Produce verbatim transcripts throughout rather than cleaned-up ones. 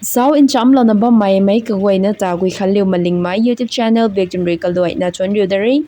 Zauc nchamlouna bammei meic kaguayna ta Guikhanliu Malingmei YouTube channel bikdun rui kaluaina thuanc riu da re.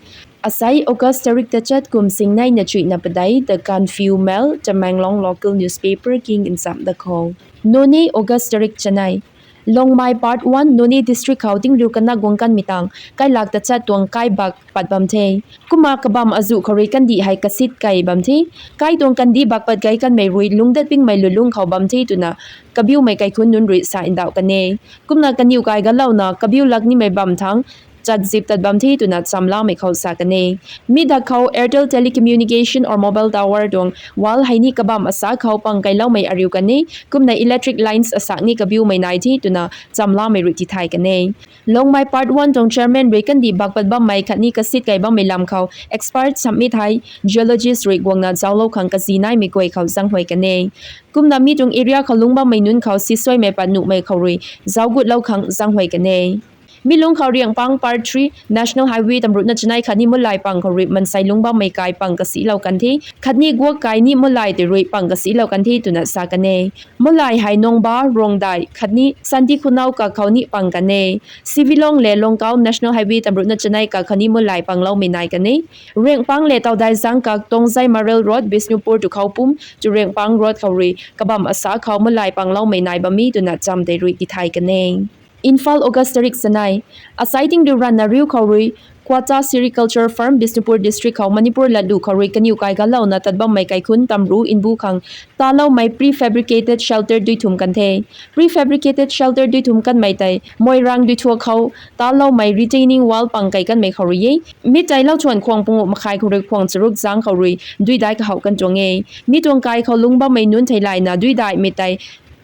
Asai August tarik tachat kum singneina chuihna padei The Gaanphiu Mail, Tamenglong local newspaper king nchamc da khou. Noney, August tarik chanei. Longmai Part one, Noney District khou tingriu kana guang kanmei tang kailak tachat tuang kai bak pat bam the. Kumna kabamv azuh khou rui kandih hei kasit kei bam the. Kai tuang kandih bak pat gei kanmei rui lungcdat pingmei lulung khou bam the twna kabiumei kaikhunc nunc rui sa ndauh kan e. Kumna kaniw kai galouna kabiu lak nimei bam thangc chakzip tat bam the twna chamlamei khou sa kan e. Mi dak khou Airtel Telecommunication or Mobile Tower tuang wall hei ni kabamv asa khou pang keiloumei ariu kan e. Kumna electric lines asak ni kabiumei nai the twna chamlamei rui tithay kan e. Longmai Part one tuang chairman rui kandih bak pat bammei khatni kasit kei bammei lam khou expert submit hei geologist rui guangna zauclou khang kazi naimei guay khou zaenghuay kan e. Kumna mi tuang area khou lungc bammei nunc khou sisuaimei pat nuhmei khou rui zauc gutlou khang zaenghuay kan e. Mi lungc khou Riangpang Part three, National Highway tamruhna chanei khatni Mulai pang khou rui mansei lungc bammei kai pang kasilou kan the, khatni guak kai ni Mulai tei rui pang kasilou kan the twna sa kan e. Mulai hei Nungba, Rongdai khatni Santi Khunau kak khou ni pang kan e. Sivilong le Longkau National Highway tamruhna chanei kak khou ni Mulai pangloumei nai kan e. Riangpang le Taudai zang kak Tongzai Marel Road, Bishnupur tu khou pum tu Riangpang Road khou rui kabamv asa khou Mulai pangloumei nai bam e twna cham tei rui tithay kan e. Imphal, August tarik chanei. Asai tingriu ranna riu khou rui Quatta Sericulture Firm, Bishnupur District khou Manipur latlu khou rui kaniw kai galouna tat bammei kaikhunc tamru mbu khang taloumei prefabricated shelter dui thum kan the. Prefabricated shelter dui thum kanmei tei Moirang duithuak khou taloumei retaining wall pang kei kanmei khou rui e. Mi tei lauchuan khwang panguh makhai khou rui khwang charuk zang khou rui duidai kahouh kan tuang e. Mi tuang kai khou lungc bammei nunc theilayna duidaimei tei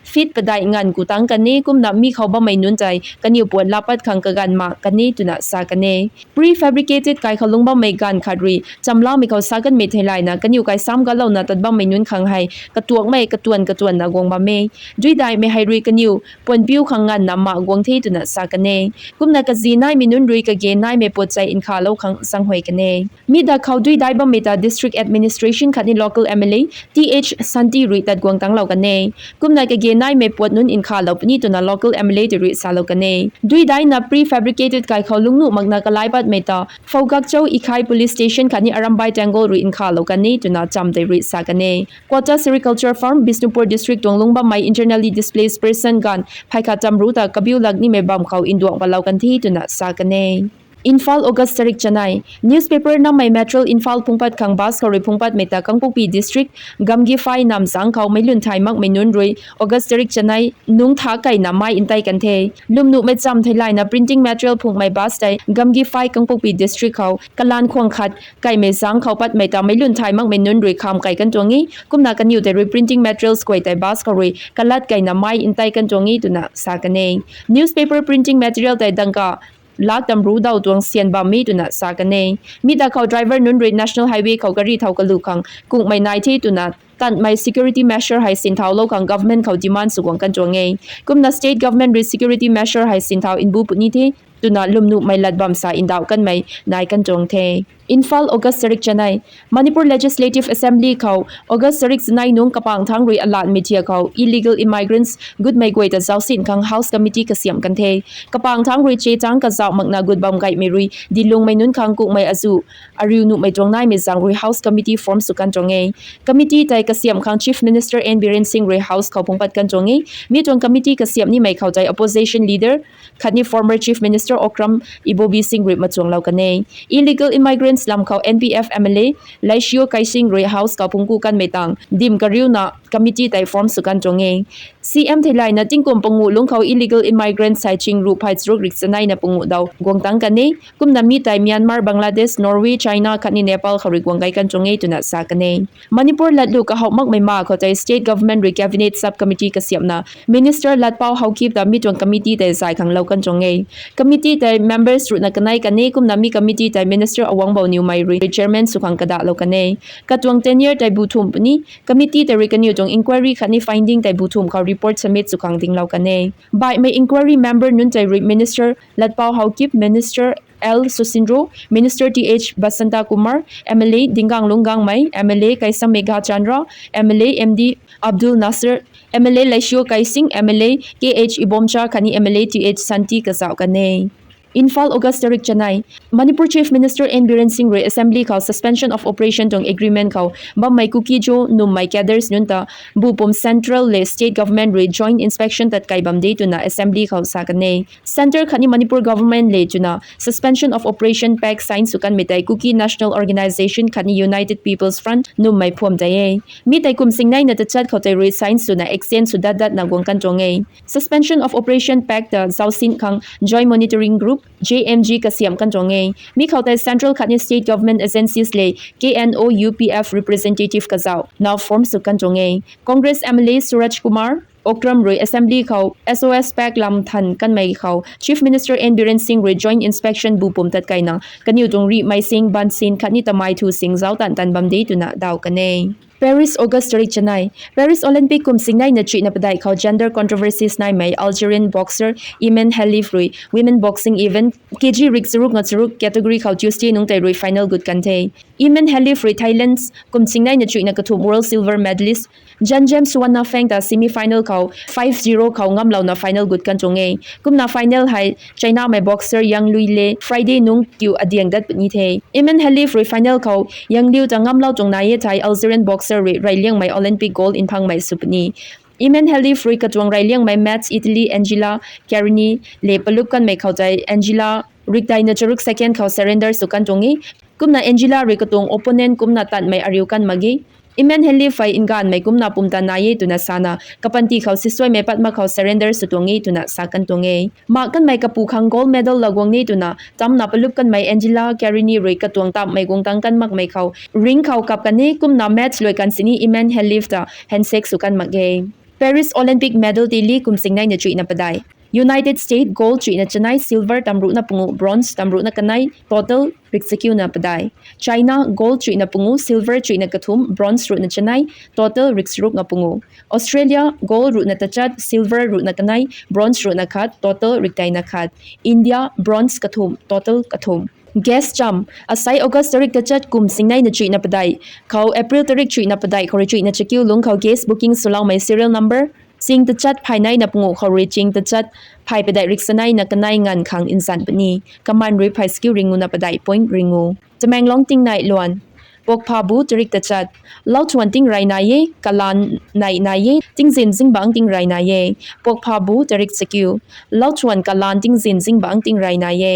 feet padeih nganv ku tang kan e. Kumna mi khou bammei nunc tei kaniw puat laa pat khang kaganv mak kan e twna sa kan e. Prefabricated kai khou lungc bammei ganv khat rui chamlamei khou sa kanmei theilayna kaniw kai sam galouna tat bammei nunc khang hei katuakmei katuan katuanna guang bam e. Duidaimei hei rui kaniw puanpiu khang nganvna mak guang the twna sa kan e. Kumna kazi naimei nunc rui kage naimei puat chei nkhalou khang zaenghuay kan e. Mi dak khou duidai bammei ta District Administration khatni Local M L A Th Shanti rui tat guang tanglou kan e. Kumna kage naimei puat nunc nkhalou puni twna Local M L A tei rui salou kan e. Duidaina prefabricated kai khou lungc nuh makna kalai patmei ta Phougakchao Ikhai Police Station khatni Arambai Tenggol rui nkhalou kan e twna cham tei rui sa kan e. Quatta Sericulture Firm, Bishnupur District tuang lungc bammei internally displaced person ganv phey khat tamru ta kabiu lak nimei bam khou nduang patlou kan the twna sa kan e. Imphal, August tarik chanei. Newspaper nammei material Imphal phungpat khang bus khou rui phungpatmei ta Kangpokpi District, Gamgiphai namzang khou meic lun thay makmei nunc rui August tarik chanei nungc tha kaina mai ntei kan the. Lwmnuhmei cham theilayna printing material phungmei bus tei Gamgiphai, Kangpokpi District khou kalan khwang khat kaimei zang khou patmei ta meic lun thay makmei nunc rui kham kai kan tuang e. Kumna kaniw tei rui printing materials guay tei bus khou rui kalat kaina mai ntei kan tuang e twna sa kan e. Newspaper printing material tei dangka lak tamru daw tuang syan bam e twna sa kan e. Mi dak khou driver nunc rui National Highway khou gari thau kalu khang kungmei nai the twna tanmei security measure hei sinthaulou khang government khou demand sw guang kan tuang e. Kumna state government rui security measure hei sinthau mbu puni the twna lwmnuhmei lat bam sa ndauh kanmei nai kan tuang the. Imphal, August tarik chanei. Manipur Legislative Assembly khou August tarik chanei nungc kapang thangc rui alatmei thiak khou illegal immigrants gutmei guay ta zaucsin khang House Committee kasiamh kan the. Kapang thangc rui chechang kazauh makna gut bam gaymei rui dilungmei nunc khang kungmei azuh ariu nuhmei tuang naimei zaeng rui House Committee form sw kan tuang e. Committee tei kasiamh khang Chief Minister N Biren Singh rui House khou phungpat kan tuang e. Mi tuang committee kasiamh nimei khou tei opposition leader khatni former Chief Minister Okram Ibobi Singh rui machuanglou kan e. Illegal immigrants lam khou N P F M L A Laishio Kaishing rui House khou phungku kanmei tang dim kariuna committee tei form sw kan tuang e. C M theilayna tingkum panguh lungc khou illegal immigrants hei ching ruh phay charuk rik chaneina panguh daw guang tang kan e. Kumna mi tei Myanmar, Bangladesh, Norway, China khatni Nepal khou rui guang gay kan tuang e twna sa kan e. Manipur latlu kahouh makmei ma khou tei state government rui cabinet sub committee kasiamhna Minister Latpao Haokip ta mi tuang committee tei zay khanglou kan tuang e. Committee tei members ruhna kanei kan e. Kumna mi committee tei Minister Awangbow Newmai rui chairman sw khang kadahlou kan e. Katuang tenure tei bu thumh puni. Committee tei rui kaniw tuang inquiry khatni finding tei bu thumh khou report submit sw khang dinglou kan e. Baihmei inquiry member nunc tei rui Minister Latpao Haokip, Minister L Susindro, Minister Th Basanta Kumar, M L A Dingang Lunggangmei, M L A Keisham Meghachandra, M L A M D Abdul Nasir, M L A Laisio Kaising, M L A K H Ibomcha khatni M L A Th Santi kazauh kan e. Imphal, August tarik chanei. Manipur Chief Minister N Biren Singh rui Assembly khou Suspension of Operation tuang agreement khou bammei Kuki-Zo nummei cadres nunc ta bu pum Central le State Government rui joint inspection tat kai bam de twna Assembly khou sa kan e. Centre khatni Manipur Government le twna Suspension of Operation Pact sign sw kanmei tei Kuki National Organisation khatni United People's Front nummei phuam tei e. Mi tei kum singneina tachat khou tei rui sign swna extend sw dat datna guang kan tuang e. Suspension of Operation Pact ta zausin khang Joint Monitoring Group, J M G kasiam kan tuang e. Mi khou tei Central khatni State Government Agencies le K N O U P F representative kazauh na form sw kan tuang e. Congress M L A Suraj Kumar Okram rui Assembly khou S O S Pact lam than kanmei khou Chief Minister N Biren Singh rui joint inspection bu pum tat kaina kaniw tuang rihmei sing, ban sin khatni tamei thu sing zauc tan tan bam de twna daw kan e. Paris, August tarik chanei. Paris Olympic kum singneina chuihna padeih khou gender controversies naimei Algerian boxer Imen Khelif rui women boxing event K G rik charuk nga charuk category khou Tuesday nungc tei rui final gut kan the. Imen Khelif rui Thailand kum singneina chuihna kathumh world silver medalist Janjem Suwannaphaeng ta semi final khou five zero khou ngamlouna final gut kan tuang e. Kumna final hei Chinamei boxer Yang Lui le Friday nungc kiu adiang dat puni the. Imen Khelif rui final khou Yang Liu ta ngamlou tuang nai e thei Algerian boxer rui reyliangmei Olympic gold nphangmei sw puni. Imen Khelif rui katuang reyliangmei match Italy Angela Carini le palup kanmei khou tei Angela rikdeina charuk second khou surrender sw kan tuang e. Kumna Angela rui katuang opponent kumna tatmei ariu kan mak ge. Imen Khelif hei nganvmei kumna pumtan nai e twna sana, kapanty khou sisuaimei pat mak khou surrender sw tuang e twna sa kan tuang e. Mak kanmei kapu khang gold medal la guang ni twna tamna palup kanmei Angela Carini rui katuang tammei guang tang kan makmei khou ring khou kap kan e. Kumna match lui kan sini Imen Khelif ta handshake sw kan mak ge. Paris Olympic medal tili kum singneina chuihna padeih. United States gold chuihna chanei, silver tamruhna pungu, bronze tamruhna kanei, total rikchakiuna padeih. China gold chuihna pungu, silver chuihna kathumh, bronze ruhna chanei, total rikcharuk nga pungu. Australia gold ruhna tachat, silver ruhna kanei, bronze ruhna khat, total rikdeina khat. India bronze kathumh, total kathumh. Gas cham. Asei August tarik tachat kum singneina chuihna padeih khou April tarik chuihna padeih khou rui chuihna chakiu lungc khou gas booking swloumei serial number ching tachat phay neina pungu khou rui ching tachat phay padeih riksaneina kanei nganv khang nzan puni. Kaman rui phay chakiu ringuna padeih point ringu. Tamenglong tingnei luan. Pokphabu tarik tachat. Lauthuan tingrey nai e, kalan nei nai e, tingzin zingbangc tingrey nai e. Pokphabu tarik chakiu. Lauthuan kalan tingzin zingbangc tingrey nai e.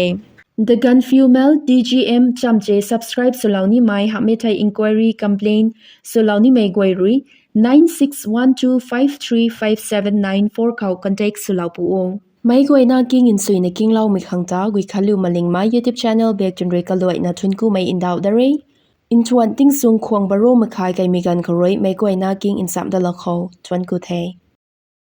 The Gaanphiu Mail, T G M chamche subscribe swlou nimei hamhmei thei inquiry complaint swlou nimei guay rui nine six one two five three five seven nine four khou contact swlou pu o. Meic guayna king nsuina kingloumei khang ta Guikhanliu Malingmei YouTube channel bak tun rui kaluaina thuanckumei ndauh da re. Nthuan tingsung khwang baro makhai kaimei ganv khou rui meic guayna king nchamh dalou khou thuancku the.